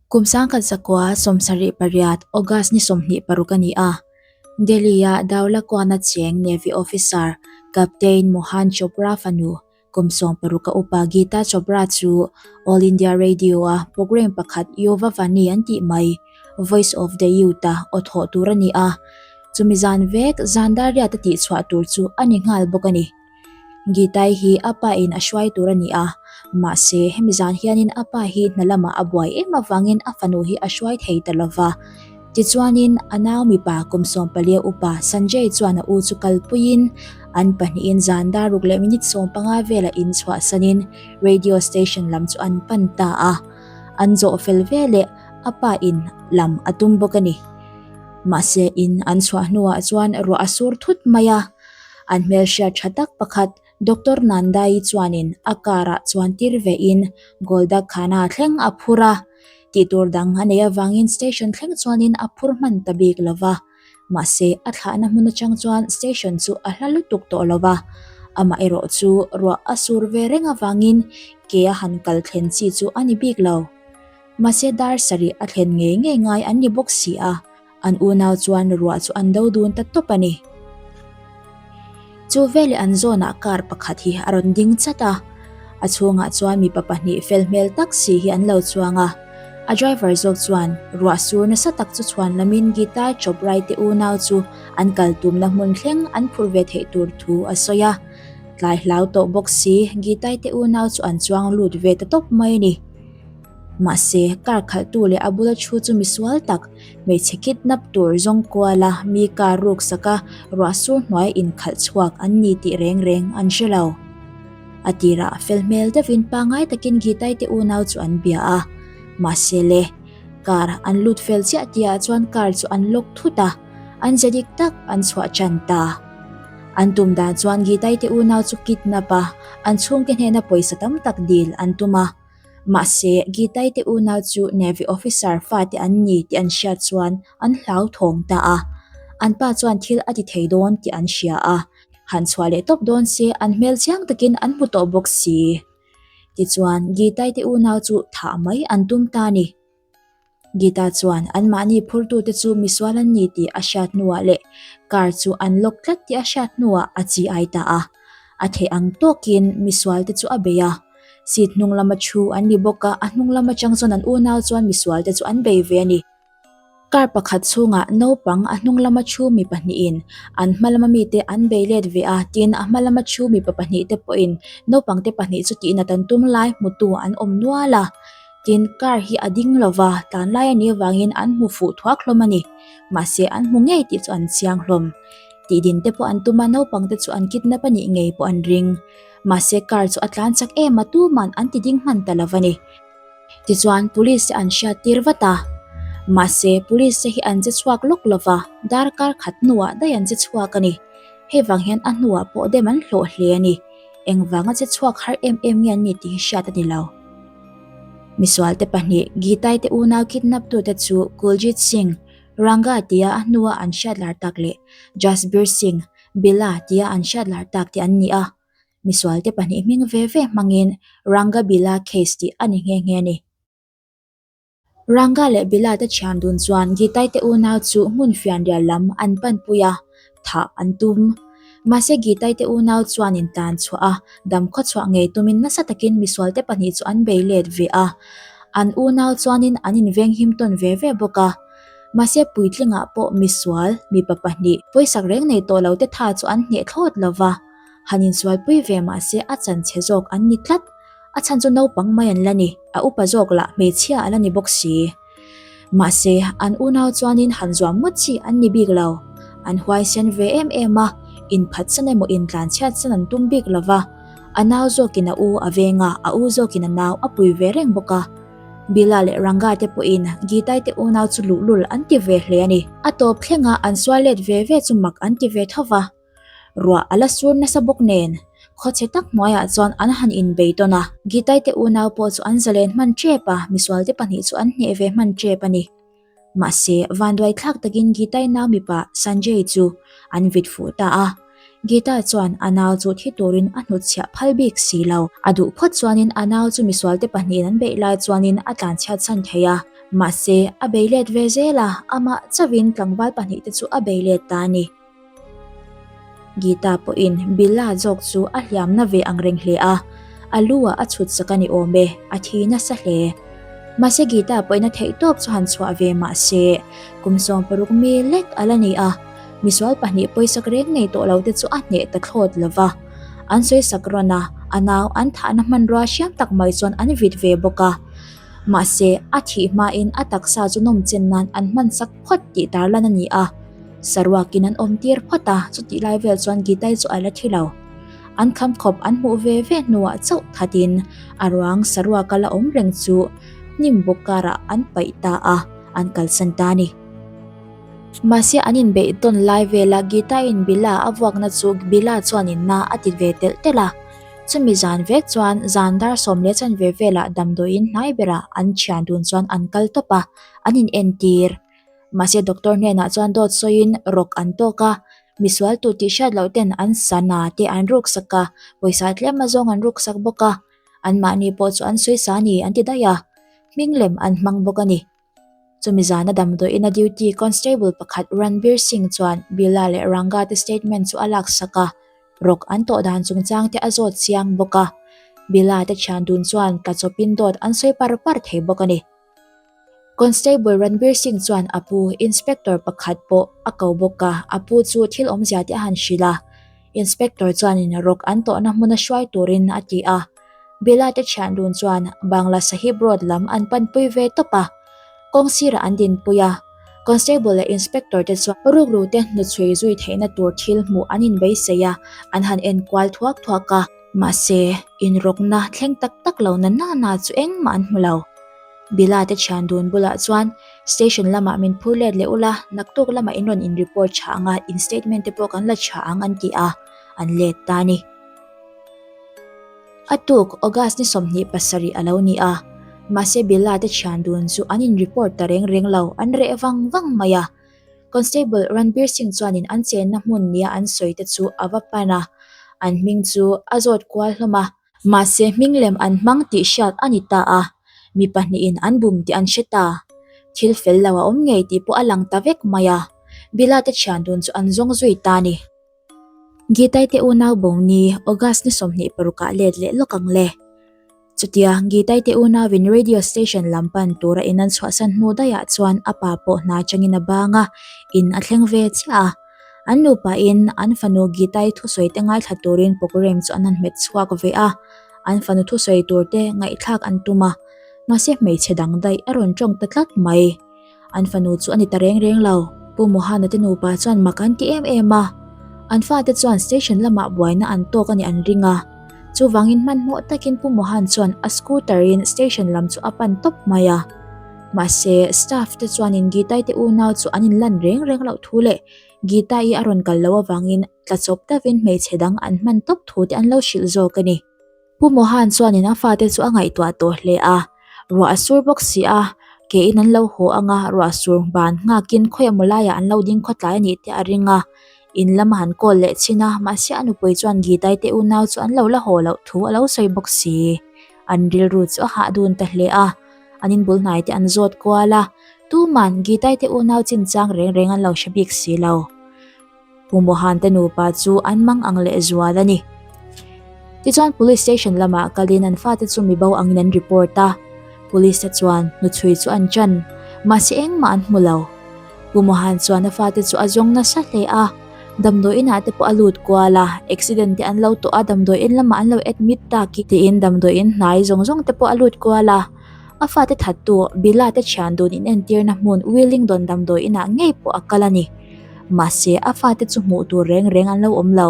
Kum 1978 August ni 26 a ni a, Delhi-a Daula Kuana cheng Navy officer Captain Mohan Chopra fanu kum 60 a upa Geeta Chopra chu All India Radio-a programme pakhat Yuva Vani an tih mai, Voice of the Youth-a aw thawh tur a ni a, chumi zan vek zan dar riat a tihchhuah tur chu a ni nghal bawk a ni. Gitai hi a pa in a hruai tur a ni a, mahse hemi zan hianin a pa hi hna lamah a buai em avangin a fanu hi a hruai thei ta lova. Tichuanin a nau mipa kum 14 upa Sanjay chuan a u chu kalpuiin an pahnihin zan dar ruk leh minute 15 velah in chhuahsanin radio station lam chu an pan ta a. An zawh fel veleh a pa in lam a tum bawk a ni. Mahse in an chhuah hnuah chuan ruah a sur thut mai a. An hmelhriat tha tak pakhat Doctor Nandai chuanin a car ah chuan tir vein Golda Khana thleng a phur a. Tih tur dang a neih avangin station thleng chuanin a phur hman ta bik lo va. Mahse a thlahna hmun atang chuan station chu a hla lutuk tawh lo va. Amaherawh chu ruah a sur ve reng avangin ke a han kal thlen chi chu a ni bik lo. Mahse dar sarih a thlen ngei ngei ngai an ni bawk si a. An unau chuan ruah chu an do dun ta tawp a ni. Chu veleh an zawnah car pakhat hi a rawn ding chat a, a chhungah chuan mipa pahnih fel hmel tak si hi an lo chuang a. A driver zawk chuan ruah sur nasa tak chu chhuan lamin Geeta Chopra te unau chu an kal tumna hmun thleng an phurh ve theih tur thu a sawi a. Tlai hlau tawh bawk si Geeta te unau chu an chuang lut ve ta tawp mai a ni. Mahse, car khalhtu leh a bula thu chu misual tak, hmeichhe kidnap tur zawng kuala mi car ruk saka ruah sur hnuai inkhalh chhuak an ni tih reng reng an hre lo. A tirah fel hmel deuhin pangngai takin Gitai te unau chu an bia a. Mahse le, car an lut fel chiah tihah chuan car chu an lock thut a, an ze dik tak an chhuah tan ta. An tum dan chuan Gitai te unau chu kidnap a, an chhungte hnena pawisa tam tak dil an tum a. Mahse, Gitai te unau chu Navy officer fate an ni tih an hriat chuan an hlauthawng ta a. An pa chuan thil a ti thei dawn tih an hria a, han chhuah leh tawp dawn se an hmel chiang takin an hmu tawh bawk si. Tichuan, Gitai te unau chu thah mai an tum ta a ni. Gita chuan anmahni phurtute chu misual an ni tih a hriat hnuah leh car chu an lock tlat tih a hriat hnuah a chi ai ta a. A theih ang tawkin misualte chu a bei a. Seat hnung lama thu an ni bawk a, a hnung lam atang chuan an unau chuan misualte chu an bei ve a ni. Car pakhat chhungah naupang a hnung lama thu mi pahnihin an hma lama mite an bei let ve a, tin a hma lama thu mipa pahnihte pawhin naupangte pahnih chu tihnat an tum lai hmutu an awm nual a. Tin, car hi a ding lo va, tlan lai a nih avangin an hmu fuh thuak hlawm a ni. Mahse, an hmu ngei tih chu an chiang hlawm. Tih din te pawh an tum a, naupang te chu an kidnap a nih ngei pawh an ring. Mahse, car chu a tlan chak em a, tuman an ti ding hman ta lo va ni. Tichuan, police te an hriat tir vat a. Mahse, police te hi an che chhuak lawk lo va, darkar khat hnuah daih an che chhuak a ni. Hei vang hian a hnuah pawh dem an hlawh hle a ni. Engvanga che chhuak har em em nge an ni tih hi hriat a ni lo. Misualte pahnih, Gitai te unau kidnap tute chu Kuljit Singh, Ranga tia a hnua an hriat lar tak leh Jasbir Singh, Billa tia an hriat lar tak te an ni a. Misualte pahnih hming ve ve hmangin Ranga Billa case tih a ni nghe nghe a ni. Ranga leh Bila te thian dun chuan Gitai te unau chu hmun fianrial lam an panpui a, thah an tum. Mahse Gitai te unau chuan in tan chhuah a, dam khawchhuah ngei tumin nasa takin misualte pahnih chu an bei let ve a. An unau chuanin an inveng him tawn ve ve bawk a. Mahse puitlingah pawh misual, mipa pahnih, pawisak reng nei tawh lo te tha chu an hneh thlawt lo va. Han insualpui ve mahse a chanchhe zawk an ni tlat. A chhan chu naupang mai an la ni, a upa zawk lah hmeichhia a la ni bawk si. Mahse, an unau chuanin han zuam ngawt chi an ni bik lo. An huaisen ve em em a, inphatsan emaw intlanchhiatsan an tum bik lo va. A nau zawkin a u a veng a, a u zawkin a nau a pui ve reng bawk a. Bila leh Ranga te pawhin Gitai te unau chu luhlul an ti ve hle a ni. A tawp thlenga an sual let ve ve chu mak an ti ve tho va. Ruah a la sur nasa bawk nen, khawchhe tak hnuaiah chuan an han inbei tawn a. Gitai te unau pawh chu an zalen hman tep a, misual te pahnih chu an hneh ve hman tep a ni. Mahse, vanduai thlak takin Gitai nau mipa Sanjay chu an vit fuh ta a. Gita chuan a nau chu thi turin a hnutchhiah phal bik si lo. A duh phawt chuanin a nau chu misual te pahnihin an beih lai chuanin a tlanchhiat chhan thei a. Mahse, a bei let ve zel a, amah chauhin tlangval pahnihte chu a bei let ta a ni. Gita pawhin Billa zawk chu a hliamna ve ang reng hle a, a lu ah a chhut sak a ni awm e, a thi nasa hle. Mahse Gita pawhin a theih tawp chu han chhuah ve mah se, kum 60 mi lek a la ni a, misual pahnih pawisak reng nei tawh lo te chu a hneh ta thlawt lo va. An sawi sak rawn a, a nau an thahna hmanrua hriam tak mai chuan an vit ve bawk a. Mahse, a thih hmain a taksa chu nawmchen nan an hman sak phawt tih tarlan a ni a. Saruakin an awm tir phawt a, chutih lai vel chuan Gitai chu a la thi lo. An kham khawp an hmuh ve ve hnuah chauh thatin a ruang saruaka la awm reng chu hnim buk karah an paih ta a, an kalsan ta a ni. Mahse an inbeih tawn lai vela Gitaiin Bila a vuakna chu Bila chuanin na a ti ve telh telh a. Chumi zan vek chuan zan dar 10 chanve velah damdawiin hnai berah an thian dun chuan an kal tawp a, an inentir. Mahse doctor hnenah chuan dawt sawiin rawk an tawk a, misual tu tih hriat loh ten an sana te an ruk sak a, pawisa tlem azawng an ruk sak bawk a, anmahni pawh chu an sawi sa a ni an ti daih a, hming lem an hmang bawk a ni. Chumi zana damdawiin a duty constable pakhat Ranbir Singh chuan Bila leh Ranga te statement chu a lak sak a, rawk an tawh dan chungchang te a zawt chiang bawk a, Bila te thian dun chuan tla chawpin dawt an sawi par par thei bawk a ni. Constable Ranbir Singh chuan a pu Inspector pakhat pawh a ko bawk a, a pu chu thil awmzia te a han hrilh a. Inspector chuanin rawk an tawhna hmuna hruai turin a ti a. Bela te thian dun chuan Bangla Sahib Road lam an panpui ve tawp a, kawng sirah an dinpui a. Constable leh Inspector te chuan rukru te hnuchhui zui theihna tur thil hmuh an inbeisei a, an han enkual thuak thuak a. Mahse, inrawkna thleng tak tak lo na nana chu engmah an hmu lo. Bila te thian dun bulah chuan station lamah min phur let leh ula, naktuk lamah in rawn in report tha ang a, in statement te pawh kan la tha ang an ti a, an let ta a ni. A tuk August ni 27 a lo ni a, mahse Bila te thian dun chu an in report ta reng reng lo, an reh vang vang mai a. Constable Ranbir Singh chuanin an chenna hmun nia an sawi te chu a va pan a, an hming chu a zawt kual hlawm a. Mahse hming lem an hmang tih hriat a ni ta a, mi pahnihin an bum tih an hre ta. Thil fel lo a awm ngei tih pawh a lang ta vek mai a, Bila te thian dun chu an zawng zui ta a ni. Gitai te unau bo ni August ni 26 ah let leh lawk ang le. Chutia Gitai te unauin radio station lam pan tura in an chhuahsan hnu daihah chuan a pa pawh hna changin a bang a, in a thleng ve chiah a. An nupain an fanu Gitai thusawi te ngaithla turin programme chu an han hmet chhuak ve a, an fanu thusawi tur te ngaihthlak an tum a, mahse hmeichhe dang daih a rawn tawng ta tlat mai. An fanu chu a ni ta reng reng lo. Pu Mohana te nupa chuan mak an ti em em a, an fate chuan station lamah buaina an tawk a nih an ring a, chuvangin hmanhmawh takin Pu Mohan chuan a scooter in station lam chu a pan tawp mai a. Mahse, staff te chuanin Gitai te unau chu an inlan reng reng loh thu leh Gitai a rawn kal loh avangin tla chawp deuhin hmeichhe dang an hman tawp thu te an lo hrilh zawk a ni. Pu Mohan chuanin a fate chu a ngaihtuah tawh hle a, ruah a sur bawk si a, ke in an lo haw ang a, ruah sur ban nghakin khawi emaw laiah an lo ding khawtlai a nih te a ring a. In lam a han call leh chin a, mahse a nupui chuan Gitai te unau chu an lo la haw loh thu a lo sawi bawk si. An rilru chu a hah dun ta hle a. An inbul hnai te an zawt kual a, tuman Gitai te unau chinchang reng reng an lo hre bik si lo. Pu Mohan te nupa chu an mang ang leh zual a ni. Tichuan Police Station lamah kalin an fate chu mibo angin an report a, Police te chuan hnuchhui chu an chan, mahse engmah an hmu lo. Pu Mohan chuan a fate chu a zawng nasa hle a, damdawi inah te pawh a lut kual a, accident te an lo tawh a, damdawi in lamah an lo admit tak i tiin damdawi in hnai zawng zawng te pawh a lut kual a. A fate thattu Bila te thian dun inentirna hmun Willingdon damdawi inah ngei pawh a kal a ni. Mahse a fate chu hmuh tur reng reng an lo awm lo.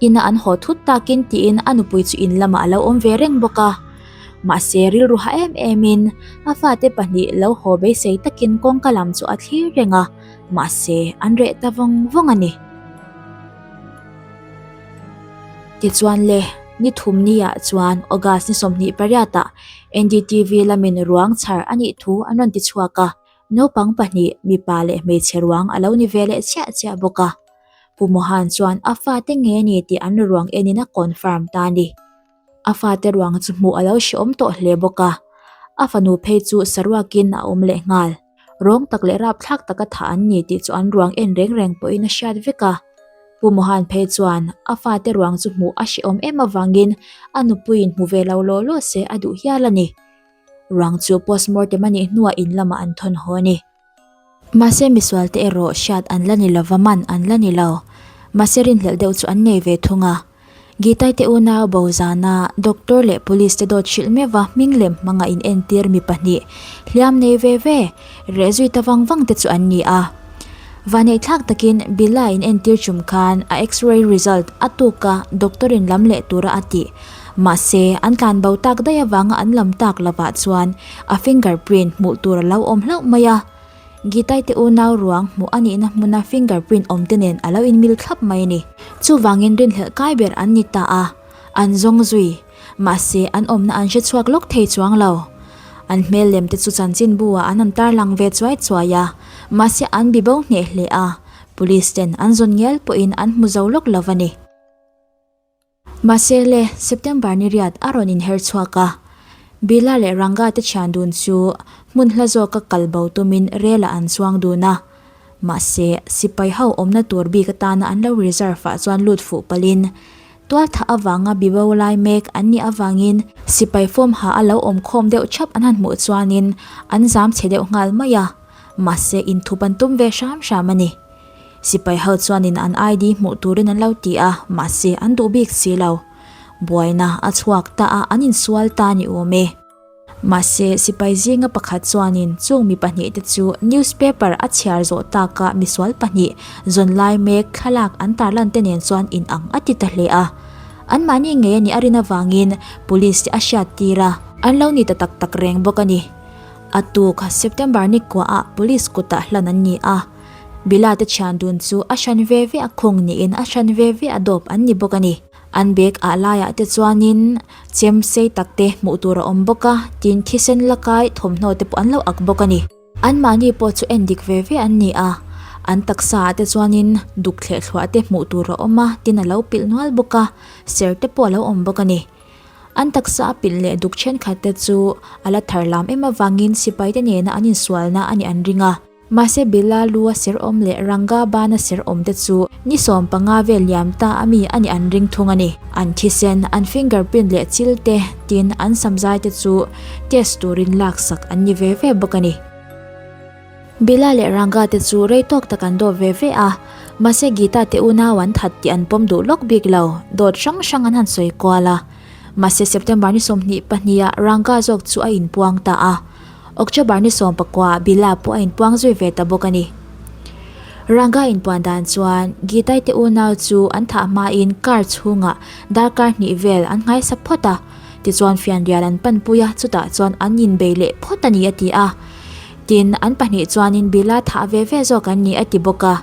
Ina an haw thut takin tiin a nupui chu in lamah a lo awm ve reng bawk a. Mahse rilru ha em emin a fate pahnih lo haw beisei takin kawngka lam chu a thlir reng a, mahse an reh ta vawng vawng a ni. Tichuan le, ni thum niah chuan August ni 28 ah NDTV lamin ruang chhar a nih thu an rawn ti chhuak a, naupang pahnih mipa leh hmeichhe ruang a lo ni ve leh chiah chiah bawk a. Pu Mohan chuan a fate nge a ni tih an ruang enin a confirm ta a ni. A fate ruang chu hmuh a lo hrehawm tawh hle bawk a. A fanu phei chu saruakin a awm leh nghal. Rawng tak leh rapthlak taka thah an ni tih chu an ruang en reng reng pawhin a hriat vek a. Pu Mohan phei chuan a fate ruang chu hmuh a hrehawm em avangin a nupuiin hmu ve lo law law se a duh hial a ni. Ruang chu postmortem a nih hnuah in lamah an thawn haw a ni. Mahse misualte erawh hriat an la ni lova man an la ni lo. Mahse rinhlelh deuh chu an nei ve thung a. Gitai te unau bo zana doctor leh police te dawt hrilh meuh a hming lem hmanga in entir mi pahnih hliam nei ve ve reh zui ta vang vang te chu an ni a. Vaneihthlak takin Billa in entir chum khan a x-ray result a tuk a doctor in lam leh tura a tih. Mahse an tlan bo tak daih avanga an lam tak lovah chuan a finger print hmuh tur a lo awm hlauh mai a. Gitai te unau ruang hmuh a nihna hmuna finger print awm te nen a lo inmil thlap mai a ni. Chuvangin rinhlelh kai ber an ni ta a, an zawng zui. Mahse an awmna an hre chhuak lawk thei chuang lo. An hmel lem te chu chanchinbu ah an han tarlang ve chuai chuai a, mahse an bi bo hneh hle a, police ten an zawn ngial pawhin an hmu zo lawk lo a ni. Mahse le, September ni riat a rawn inher chhuak a, Bila leh Ranga te thian dun chu hmun hla zawka kal bo tumin rel-ah an chuang dun a. Mahse, sipai ho awmna tur bik atana an lo reserve ah chuan lut fuh palhin, tualthah avanga bibo lai mek an nih avangin sipai form ha a lo awm khawm deuh thap an han hmuh chuanin an zam chhe deuh nghal mai a, mahse inthup an tum ve hram hram a ni. Sipai ho chuanin an ID hmuh turin an lo ti a, mahse an duh bik si lo. Buaina a chhuak ta a, an insual ta ni awm e. Mahse sipai zinga pakhat chuanin chung mi pahnihte chu newspaper a chhiar zawh taka misual pahnih zawn lai mek thlalak an tarlan te nen chuan inang a ti ta hle a. Anmahni ngei a nih a rin avangin police te a hriat tir a. An lo ni ta tak tak reng bawk a ni. A tuk September ni kuahah police kutah hlan an ni a. Bila te thian dun chu a hran ve ve a khung niin a hran ve ve a dawp an ni bawk a ni. An bag ah laiah te chuanin chem sei tak te hmuh tur a awm bawk a, tin thisen la kai thawmhnaw te pawh an lo ak bawk a ni. Anmahni pawh chu en dik ve ve an ni a, an taksa ah te chuanin duk thleh thluah te hmuh tur a awm a, tin a lo pilh nual bawk a, ser te pawh a lo awm bawk a ni. An taksa a pilh leh duk thenkhat te chu a la thar lam em avangin sipai te nena an insualna a nih an ring a. Mahse Billa lu a ser awm leh Ranga bana ser awm te chu ni 15 vel liam ta a mi a nih an ring thung a ni. An thisen, an finger print leh chil te, tin an samzai te chu test turin laksak an ni ve ve bawk a ni. Billa leh Ranga te chu rei tawk tak an dawp ve ve a, mahse Geeta te unau an that tih an pawm duh lawk bik lo, dawt hrang hrang an han sawi kual a. Mahse September ni 22 ah Ranga zawk chu a inpuang ta a. October ni 19 Billa pawh a inpuang zui ve ta bawk a ni. Ranga inpuan dan chuan Gitai te unau chu an thah hmain car chhungah darkar hnih vel an nghaisa phawt a, tichuan fianrial an panpui a, chutah chuan an inbei leh phawt a ni a ti a. Tin, an pahnih chuanin Billa thah ve ve zawk an ni a ti bawk a.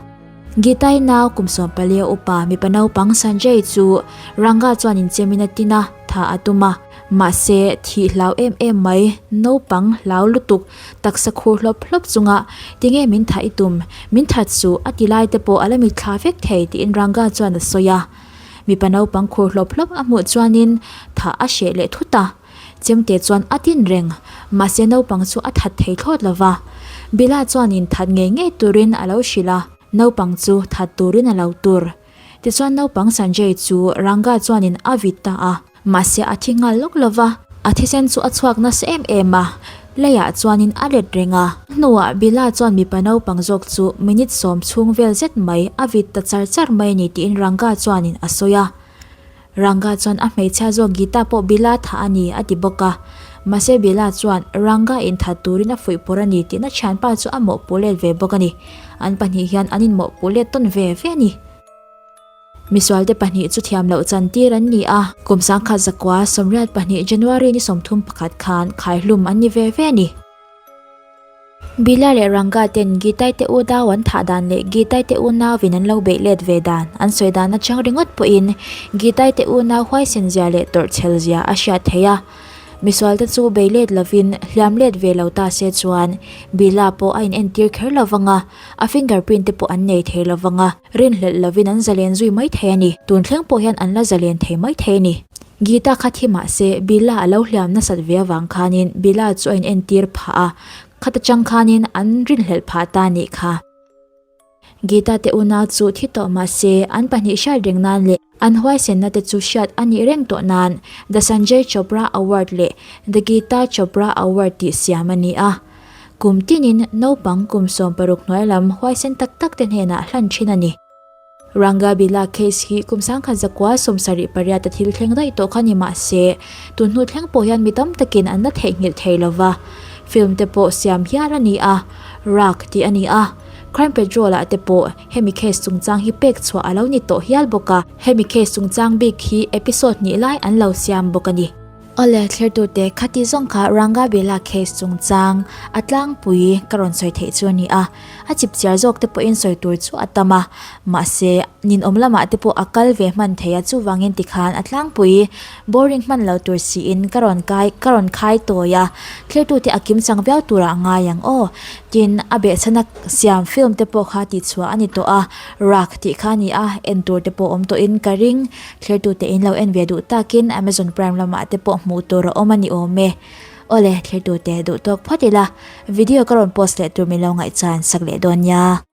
Gitai nau kum sawmpalia upa mipa naupang Sanjay chu Ranga chuan inchemin a tin a, tha a tum a. Mahse, thih hlau em em mai, naupang hlau lutuk, taksa khur hlawp hlawp chunga tinge min thah i tum, min that suh a ti lai te pawh a la mitthla vek thei tiin Ranga chuan a sawi a. Mipa naupang khur hlawp hlawp a hmuh chuanin thah a hreh leh thut a. Chemte chuan a tin reng, mahse naupang chu a that thei thlawt lo va. Bila chuanin that ngei ngei turin a lo hrilh a, naupang chu that turin a lo tur. Tichuan naupang Sanjay chu Ranga chuanin a vit ta a, mahse a thi nghal lawk lo va, a thisen chu a chhuak nasa em em a, leiah chuanin a let reng a. Hnuah Bila chuan mipa naupang zawk chu minute sawm chhung vel zet mai a vit ta char char mai a ni tiin Ranga chuanin a sawi a. Ranga chuan a hmeichhia zawk Gita pawh Bila thah a ni a ti bawk a. Mahse Bila chuan Ranga inthat turin a fuih pawr a ni tihna thianpa chu a mawhpuh let ve bawk a ni. An pahnih hian an inmawhpuh let tawn ve ve a ni. Misualte pahnih chu thiam loh chan tir an ni a. Kum sangkhat zakua 82 January ni 31 khan khaihlum an ni ve ve a ni. Bila leh Ranga ten Gitai te unau an thah dan leh Gitai te unauvin an lo beih let ve dan an sawi dan atang ringawt pawhin Gitai te unau huaisen zia leh tawrhchhel zia a hriat theih a. Misual te chu bei let lovin hliam let ve lo ta se chuan Bila pawh a inentir kher lo vang a, a fingerprint te pawh an nei thei lo vang a, rinhlelh lovin an zalen zui mai thei a ni. Tun thleng pawh hian an la zalen thei mai thei a ni. Geeta kha thi mah se Billa a lo hliam nasat ve avang khanin Billa chu a inentir phah a, khata chang khanin an rinhlelh phah ta nih kha. Geeta te unau chu thi tawh mah se an pahnih hriat reng nan leh an huaisenna te chu hriat a nih reng tawh nan The Sanjay Chopra Award leh The Geeta Chopra Award tih siam a ni a. Kum tinin naupang kum 16 hnuai lam huaisen tak tak te hnenah hlan thin a ni. Ranga Bila case hi kum 1978 a thil thleng daih tawh kha ni mah se, tun hnu thleng pawh hian mi tam takin an la theihnghilh thei lo va. Film te pawh siam hial a ni a, Raag tih a ni a. Crime Patrol ah te pawh hemi case chungchang hi pek chhuah a lo ni tawh hial bawk a. Hemi case chungchang bik hi episode hnih lai an lo siam bawk a ni. Awle, thlertute, khati zawng kha Ranga Bela case chungchang a tlangpui ka rawn sawi theih chu a ni a. A chipchiar zawk te pawhin sawi tur chu a tam a, mahse ninawm lamah te pawh a kal ve hman thei a, chuvangin tikhan a tlangpui boring hman lo tur siin ka rawn kai ka rawn khai tawi a, thlertute a kim chang viau turah a ngai ang aw. Tin, a behchhana siam film te pawh kha tihchhuah a ni tawh a, Rak tih kha a ni a, en tur te pawh awm tawhin ka ring. Thlertute in lo en ve duh takin Amazon Prime lamah te pawh hmuh tur a awm a ni awm e. Awle, thlertute duh tawk phawt ila, video ka rawn post leh tur min lo ngaihchan sak leh dawn nia.